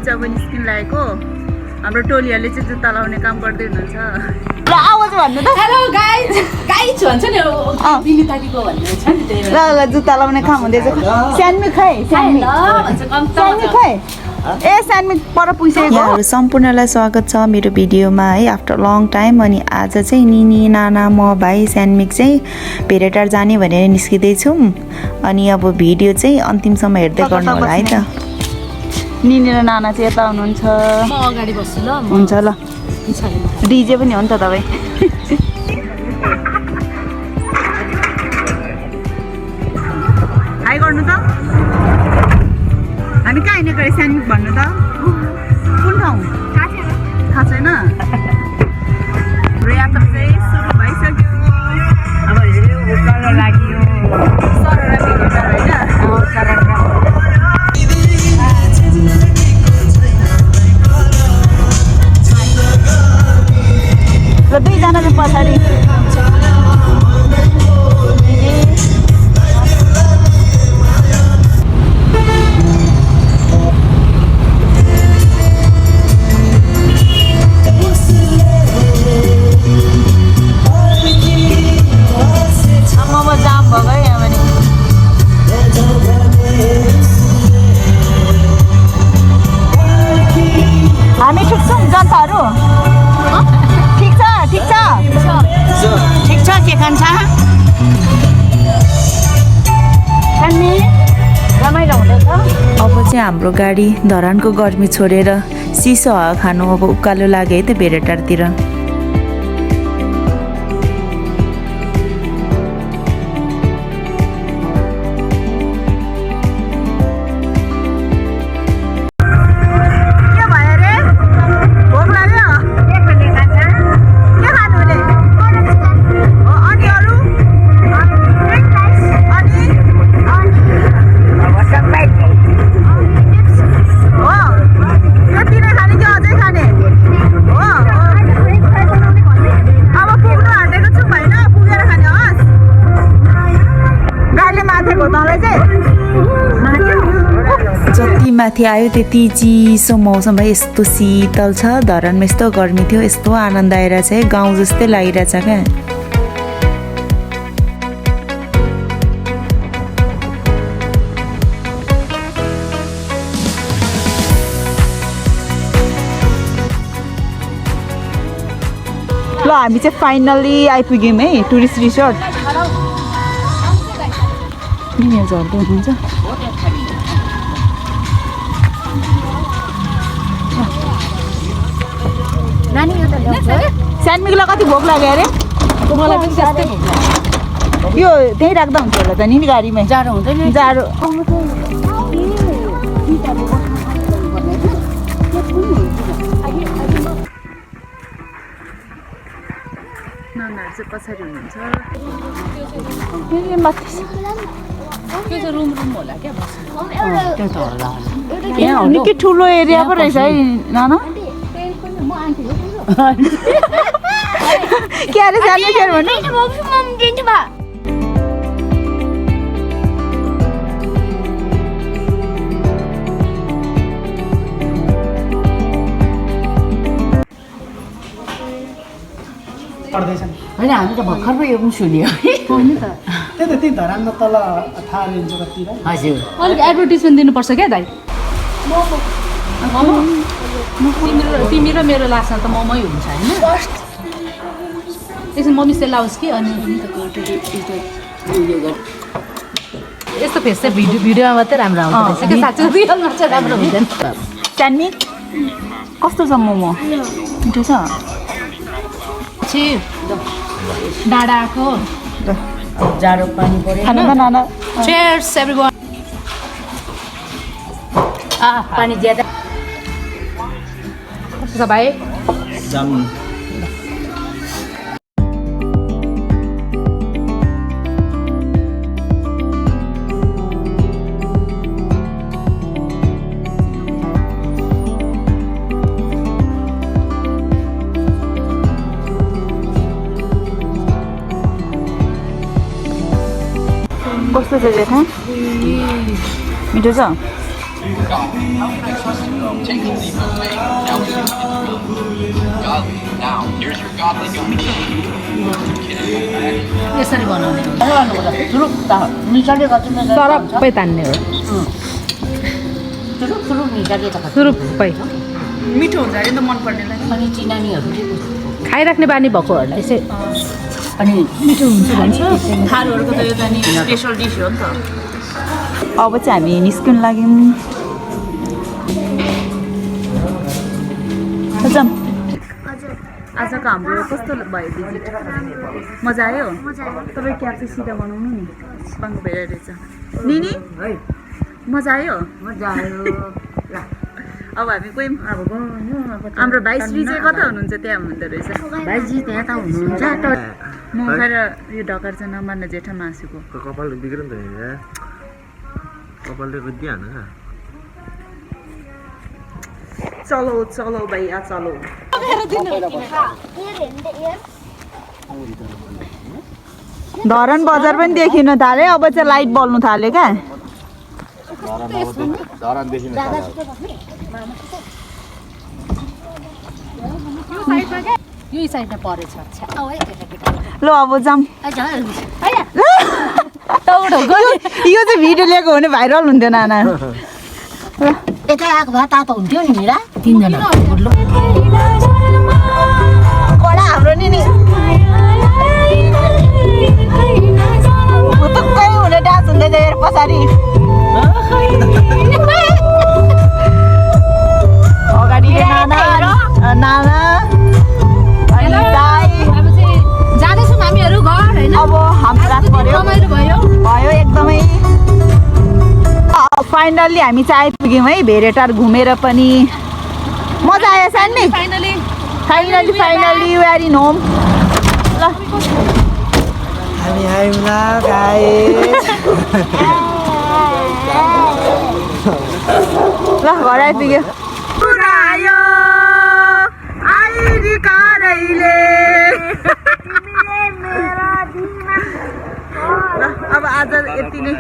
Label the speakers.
Speaker 1: चाहिँ अब निस्किन लागेको हाम्रो टोलीहरूले चाहिँ जुत्ता लाउने काम गर्दै हुनुहुन्छ ल आवाज भन्नु त
Speaker 2: हेलो गाइज गाइज भन्छ नि बिनिताकीको भन्ने छ नि त्यही
Speaker 1: ल ल जुत्ता लाउने काम हुँदैछ स्यान्डविच खै स्यान्डविच खै ए स्यान्डविच पर पुगिसकेको सम्पूर्णलाई स्वागत छ मेरो भिडियोमा है आफ्टर लङ टाइम अनि आज चाहिँ निनी नाना म भाइ स्यान्डविच चाहिँ भेरेटार जाने भनेर निस्किँदैछौँ अनि अब भिडियो चाहिँ अन्तिमसम्म हेर्दै गर्नु होला है त निनी र नाना चाहिँ यता हुनुहुन्छ
Speaker 2: म अगाडि बस्छु ल
Speaker 1: हुन्छ ल डिजे पनि हो नि त तपाईँ हाई गर्नु त हामी कहाँ हिँडेको अरे स्यान्डविच भन्नु त कुन ठाउँ थाहा छैन हाम्रो यात्रा चाहिँ सुरु भइसक्यो अब उकालो लाग्यो सररा भेटेर होइन र दुईजना चाहिँ पछाडि हामी ठिक छौँ जनताहरू ठिक छ के खान्छ रमाइलो हुँदैछ अब चाहिँ हाम्रो गाडी धरानको गर्मी छोडेर चिसो हावा खानु अब उकालो लाग्यो है त भेरेटारतिर जति माथि आयो त्यति चिसो मौसम भयो यस्तो शीतल छ धरानमा यस्तो गर्मी थियो यस्तो आनन्द आइरहेछ है गाउँ जस्तै लागिरहेछ क्या ल हामी चाहिँ फाइनल्ली आइपुग्यौँ है टुरिस्ट रिसोर्ट झर्दै हुनुहुन्छ स्यान्डविचलाई कति भोक लाग्यो अरे
Speaker 2: मलाई पनि त्यस्तै भोक लाग्यो
Speaker 1: यो त्यहीँ राख्दा हुन्छ होला त नि गाडीमै
Speaker 2: जाडो हुँदैन
Speaker 1: जाडो नानाहरू चाहिँ पछाडि हुनुहुन्छ
Speaker 2: त्यो चाहिँ रुम होला क्या त्यो त होला
Speaker 1: यहाँ निकै ठुलो एरिया पो रहेछ है नाना के अरे स्यान्डविचहरू भन्नु
Speaker 2: होइन हामी त भर्खर पो यो पनि सुन्यो
Speaker 3: त्यही त त्यही धरानमा तल थाहा हुन्छ कति
Speaker 2: हजुर अलिक एडभर्टिजमेन्ट दिनुपर्छ क्या दाइ तिमी र मेरो लास्टमा त मोमै हुन्छ होइन त्यसमा मम्मी चाहिँ लाओस् कि अनि यस्तो फेस चाहिँ भिडियोमा मात्रै राम्रो आउँछ कि साँच्चै रियलमा चाहिँ राम्रो हुँदैन
Speaker 1: स्यान्डविच कस्तो छ मोमो मिठो छ
Speaker 2: डाँडा आएको जाडो पानी पऱ्यो
Speaker 1: नाना
Speaker 2: चेयर्स एभ्रीवन पानी ज्यादा कस्तो छ भाइ
Speaker 1: कस्तो छ जेठा मिठो छ
Speaker 4: How can I trust you though? Take the leap of faith. Now we can godly. Now, here's your godly going.
Speaker 2: यसरी बनाउने हो
Speaker 5: सुरुक त निचाले गर्छन्
Speaker 2: सरप्पै तान्ने हो
Speaker 5: सुरुक सुरुक निचाले त
Speaker 2: सुरुप्पै
Speaker 1: मिठो हुन्छ अरे नि त मन पर्नेलाई
Speaker 5: अनि चिनानीहरूले
Speaker 2: खाइराख्ने बानी भएकोहरूलाई यसै
Speaker 5: अनि
Speaker 2: मिठो हुन्छ भन्छ
Speaker 1: थारूहरूको त यो त नि स्पेसल डिस हो नि त अब चाहिँ हामी निस्किन लाग्यौँ जाऊँ आजको हाम्रो कस्तो भयो भिजिट मजा आयो तपाईँ क्याब चाहिँ सिधा बनाउनु नि बाङ्गो भइरहेको रहेछ निनी मजा आयो
Speaker 5: मजा आयो
Speaker 1: अब हामी गयौँ हाम्रो भाइश्री चाहिँ कता हुनुहुन्छ त्यहाँ हुनुहुँदो रहेछ
Speaker 5: भाइजी त्यहाँ त हुनुहुन्छ
Speaker 1: म खाएर यो ढकार चाहिँ नमार्न जेठा मासुको
Speaker 6: कपाल बिग्रियो नि त यहाँ कपालले रुदिहाल्नु क्या
Speaker 1: चलो चलो भैया चलो धरान बजार पनि देखिन थाल्यो अब चाहिँ लाइट बल्नु थाल्यो क्या
Speaker 2: यो साइडमा परेछ
Speaker 1: ल अब जाऊँ यो चाहिँ भिडियो लिएको हो भने भाइरल हुन्थ्यो नाना
Speaker 5: यता आएको भए तातो हुन्थ्यो नि मिरा
Speaker 2: तिनजना
Speaker 1: कडा हाम्रो नि भुतुक्कै हुने डान्स हुँदै गएर पछाडि अगाडि नाना नाना अनि दाइ
Speaker 2: अब चाहिँ जाँदैछौँ हामीहरू घर होइन
Speaker 1: अब हाम्रो रात पर्यो
Speaker 2: रमाइलो भयो
Speaker 1: भयो एकदमै फाइनल्ली हामी चाहिँ आइपुग्यौँ है भेरेटार घुमेर पनि मजा आयो सान्ने
Speaker 2: finally
Speaker 1: finally we are in home ल
Speaker 6: हामी आयौँ ल गाइस
Speaker 1: ल घर आइपुग्यो आयो आइरी करैले ल अब आज यति नै